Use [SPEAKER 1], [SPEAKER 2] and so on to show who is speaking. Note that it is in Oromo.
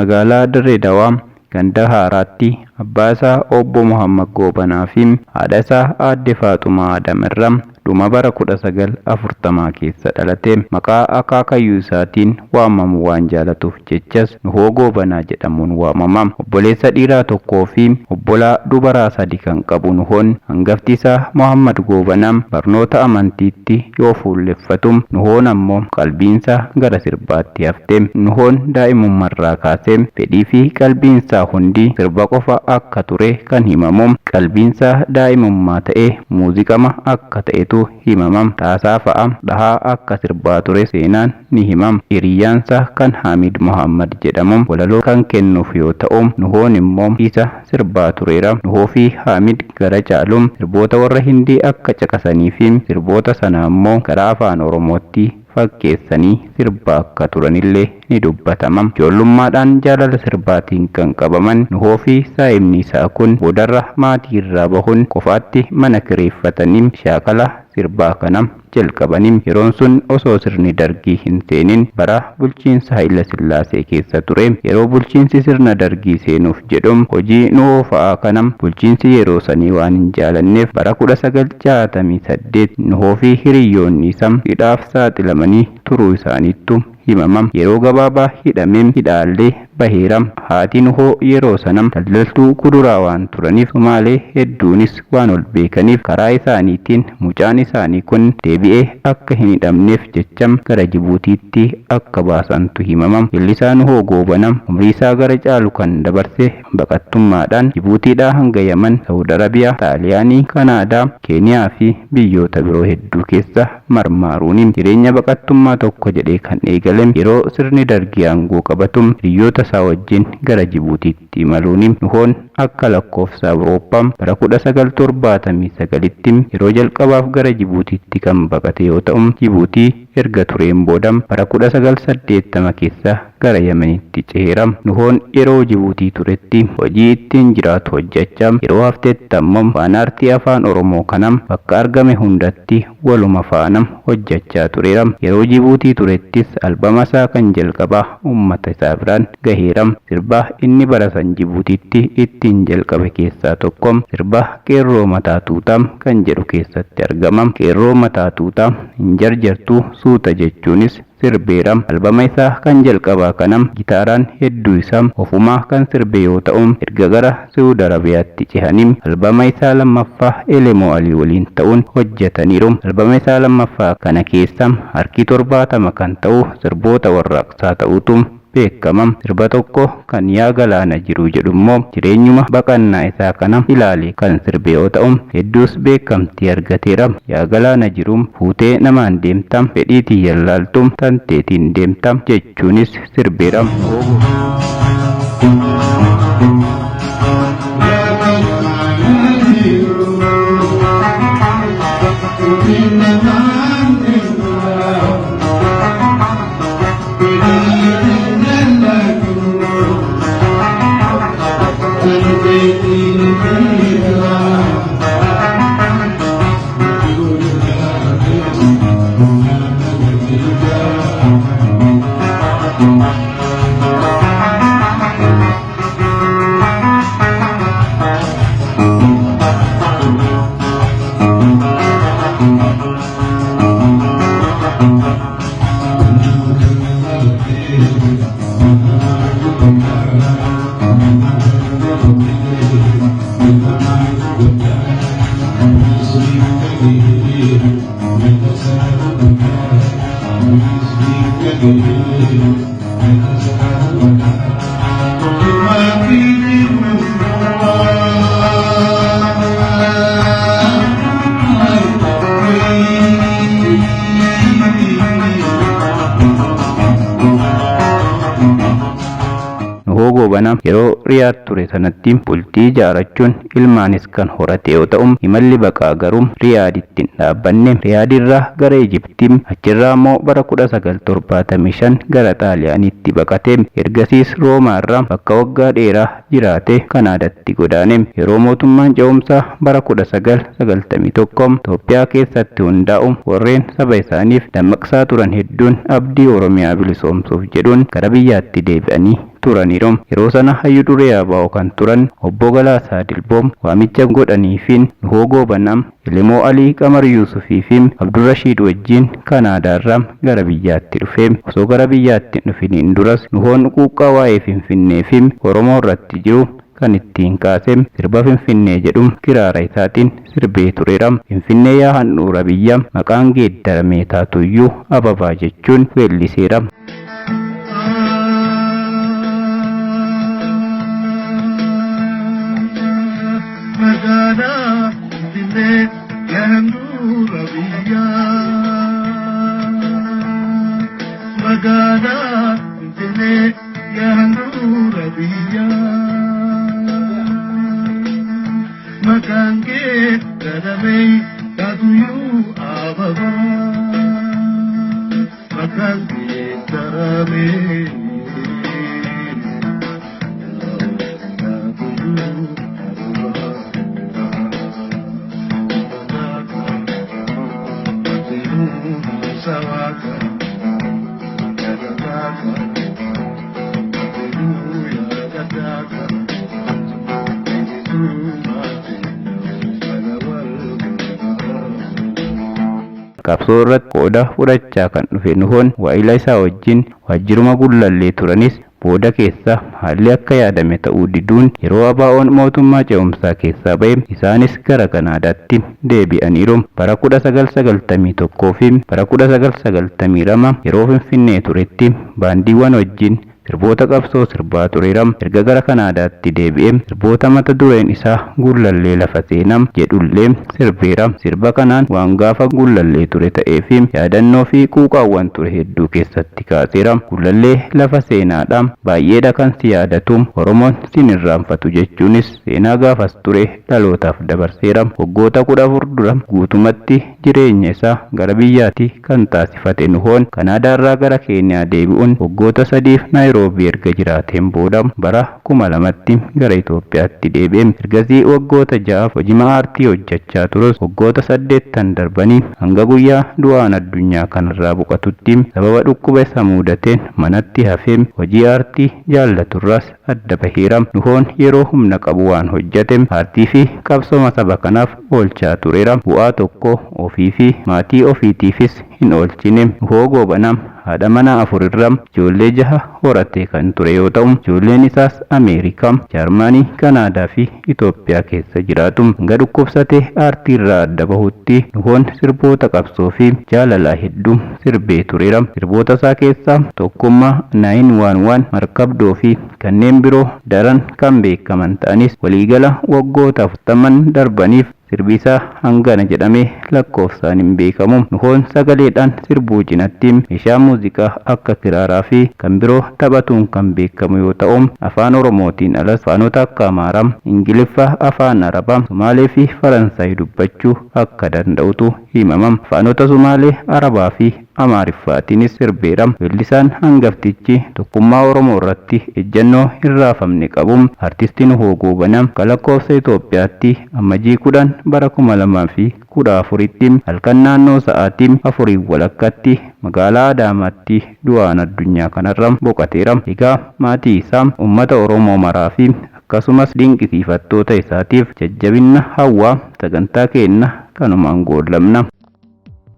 [SPEAKER 1] Magaalaa Dirree Dawaa ganda Haaraatti abbaa isaa Obbo Muhammad Goobanaa fi haadha isaa Aadde Faaxumaa Adam irraa dhuma bara 1940 keessa dhalate. Maqaa akaakayyuu isaatiin waamamu waan jaalatuuf jechas Nuhoo Goobanaa jedhamuun waamama. Obboleessa dhiiraa tokkoo fi obbolaa dubaraa sadi kan qabu Nuhoon, hangafti isaa Muhammad Goobanaa barnoota amantiitti yoo fuulleffatu, Nuhoon ammoo qalbiinsaa gara sirbaatti hafte. Nuhoon daa'imummarraa kaasee fedhii fi qalbiinsaa hundi sirba qofa akka ture kan himamu. Qalbiinsaa daa'imummaa ta'e muuziqama akka ta'etu himama. Taasaa fa'a dhahaa akka sirbaa ture seenaan ni hima. Hiriyyaansaa kan Haamid Mohammad jedhamu walaloo kan kennuuf yoo ta'u, Nuhoon immoo isa sirbaa tureera. Nuhoo fi Haamid gara caalu sirboota warra Hindii akka caqasanii fi sirboota sana ammoo gara Afaan Oromootti fakkeessanii sirbaa akka turanillee ni dubbatama. Ijoollummaadhaan jaalala sirbaatiin kan qabaman Nuhoo fi saahibni isaa kun boodarra maatiirraa bahuun qofaatti mana kireeffatanii shaakala sirbaa kana jalqabanii. Yeroon sun osoo sirni Dargii hin seenin bara bulchiinsa Hayila Sillaasee keessa ture. Yeroo bulchiinsi sirna Dargii seenuuf jedhu hojii Nuhoo fa'aa kana bulchiinsi yeroo sanii waan hin jaalanneef bara 1968 Nuhoo fi hiriyyoonni isaa hidhaaf saaxilamanii turuu isaaniittu himama. Yeroo gabaabaa hidhamee hidhaallee baheera. Haati Nuhoo yeroo sana daldaltuu kuduraa waan turaniif Sumaalee hedduunis waan ol beekaniif karaa isaaniitiin mucaan isaanii kun deebi'ee akka hin hidhamneef jecha gara Jibuutiitti akka baasantu himama. Weellisaa Nuhoo Goobana umrii isaa gara caalu kan dabarse baqattummaadhaan Jibuutiidhaa hanga Yaman, Saawud Arabiyaa, Xaaliyaanii, Kanaadaa, Keeniyaa fi biyyoota biroo hedduu keessa marmaaruuni. Jireenya baqattummaa tokko jedhee kan eegale yeroo sirni Dargii aangoo qabatu hiriyoota isaa wajjin gara Jibuutiitti imaluuni. Nuhoon akka lakkoofsa Awurooppaa bara 1979tti yeroo jalqabaaf gara Jibuutiitti kan baqate yoo ta'u, Jibuutii erga tureen booda bara 1980 keessa gara Yemenitti ceheera. Nuhoon yeroo Jibuutii turetti hojii ittiin jiraatu hojjechaa yeroo haftetti ammoo waan aartii Afaan Oromoo kana bakka argame hundatti waluma faana hojjechaa tureera. Yeroo Jibuutii turettis albama isaa kan jalqabaa uummata isaa biraan gaheera. Sirba inni bara san Jibuutiitti ittiin jalqabe keessaa tokko sirba Qeerroo Mataa Tuutaa kan jedhu keessatti argama. Qeerroo mataa tuutaa hin jarjartuu suuta jechuunis sirbeera. Albama isaa kan jalqabaa kana gitaaraan hedduu isaa ofumaa kan sirbe yoo ta'u, erga gara Saawud Arabiyaatti cehanii albama isaa lammaffaa Elemoo Alii waliin ta'uun hojjetaniiru. Albama isaa lammaffaa kana keessa harki 70 kan ta'u sirboota warraaqsaa ta'utu beekama. Sirba tokko kan Yaa Galaana Jiruu jedhu immoo jireenyuma baqannaa isaa kana ilaale kan sirbe yoo ta'u, hedduus beekamtii argateera. Yaa galaana jiruu fuutee namaan deemta, fedhii tiyyan laaltu tanteetiin deemta jechuunis sirbeera. Nuhoo Goobana yeroo Riyaad ture sanatti bultii ijaarrachuun ilmaanis kan horate yoo ta'u, imalli baqaa garuu Riyaaditti hin dhaabbanne. Riyaad irraa gara Ijiptii, achirraa immoo bara 1975 gara Xaaliyaaniitti baqate. Ergasiis Roomaarraa bakka waggaa dheeraa jiraate Kanaadaatti godaane. Yeroo mootummaan ce'umsaa bara 1991 Itoophiyaa keessatti hundaa'u warreen saba isaaniif dammaqsaa turan hedduun abdii Oromiyaa bilisoomsuuf jedhuun gara biyyaatti deebi'anii turaniiru. Yeroo sana hayyu duree ABO kan turan Obbo Galaasaa Dilboo waamicha godhaniifiin Nuhoo Goobanaa, Elemoo Alii, Qamar Yuusufii fi Abdurrashiid wajjin Kanaadaarraa gara biyyaatti dhufe. Osoo gara biyyaatti hin dhufiniin duras Nuhoon quuqqaa waa'ee Finfinnee fi Oromoo irratti jiru kan ittiin kaase sirba Finfinnee jedhu kiraara isaatiin sirbee tureera. Finfinnee yaa handhuura biyya maqaan geeddaramee taatuyyuu ababaa jechuun weelliseera.
[SPEAKER 2] Magaalaa Finfinnee yaa handhuura biyyaa. Magaalaa Finfinnee yaa handhuura biyyaa. Maqaan geeddaramee taatuyyuu ababaa. Maqaan geeddaramee taatuyyuu
[SPEAKER 1] Qabsoo irratti qooda fudhachaa kan dhufe Nuhoon waa'ila isaa wajjin waajjiruma Gullallee turanis booda keessa haalli akka yaadame ta'uu diduun yeroo ABO'n mootummaa ce'umsaa keessaa ba'e isaanis gara Kanaadaatti deebi'aniiru. Bara 1991 fi bara 1992 yeroo Finfinnee turetti baandiiwwan wajjin sirboota qabsoo sirbaa tureera. Erga gara Kanaadaatti deebi'ee sirboota mata dureen isaa Gullallee lafa seenaa jedhullee sirbeera. Sirba kanaan waan gaafa Gullallee ture ta'ee fi yaadannoo fi quuqaawwan ture hedduu keessatti kaaseera. Gullallee lafa seenaadha. Baay'eedha kan si yaadatu. Oromoon sin irraanfatu jechuunis seenaa gaafas ture dhalootaaf dabarseera. Waggoota 14 dura guutumatti jireenya isaa gara biyyaatti kan taasifate Nuhoon Kanaadaarraa gara Keeniyaa deebi'uun waggoota sadiif Naayiroobii erga jiraateen booda bara 2000tti gara Itoophiyaatti deebi'e. Ergasii waggoota ja'aaf hojii aartii hojjechaa turus waggoota saddeettan darbanii hanga guyyaa du'aan addunyaa kanarraa boqotutti sababa dhukkuba isa mudateen manatti hafee hojii aartii jaallaturraas adda baheera. Nuhoon yeroo humna qabu waan hojjete aartii fi qabsooma saba kanaaf oolchaa tureera. Bu'aa tokko ofii fi maatii ofiitiifis hin oolchine. Nuhoo Goobanaa haadha manaa afur irraa ijoollee jaha horatee kan ture yoo ta'u, ijoolleen isaas Ameerikaa, Jaarmaanii, Kanaadaa fi Itoophiyaa keessa jiraatu. Hanga dhukkubsatee aartii irraa adda bahutti Nuhoon sirboota qabsoo fi jaalalaa hedduu sirbee tureera. Sirboota isaa keessaa Tokkummaa, 911, Markabdoo fi kanneen biroo daran kan beekaman ta'anis waliigala waggoota 40 darbaniif sirbi isaa hangana jedhamee lakkoofsaan hin beekamu. Nuhoon sagaleedhaan sirbuu cinatti meeshaa muuziqaa akka kiraaraa fi kan biroo taphatuun kan beekamu yoo ta'u, afaan Oromootiin alas afaanota akka Amaaraa, Ingiliffa, afaan Arabaa, Sumaalee fi Faransaay dubbachuu akka danda'utu himama. Afaanota Sumaalee, Arabaa fi Amaariffaatiinis sirbeera. Weellisaan hangaftichi tokkummaa Oromoo irratti ejjennoo hin raafamne qabu Artisti Nuhoo Goobanaa akka lakkoofsa Itoophiyaatti Amajjii 10 bara 2014tti halkan naannoo sa'aatii 4:30tti magaalaa Adaamaatti du'aan addunyaa kanarra boqateera. Egaa maatii isaa, uummata Oromoo maraa fi akkasumas dinqisiifattoota isaatiif jajjabinna hawwaa sagantaa keenna kanumaan goolabna.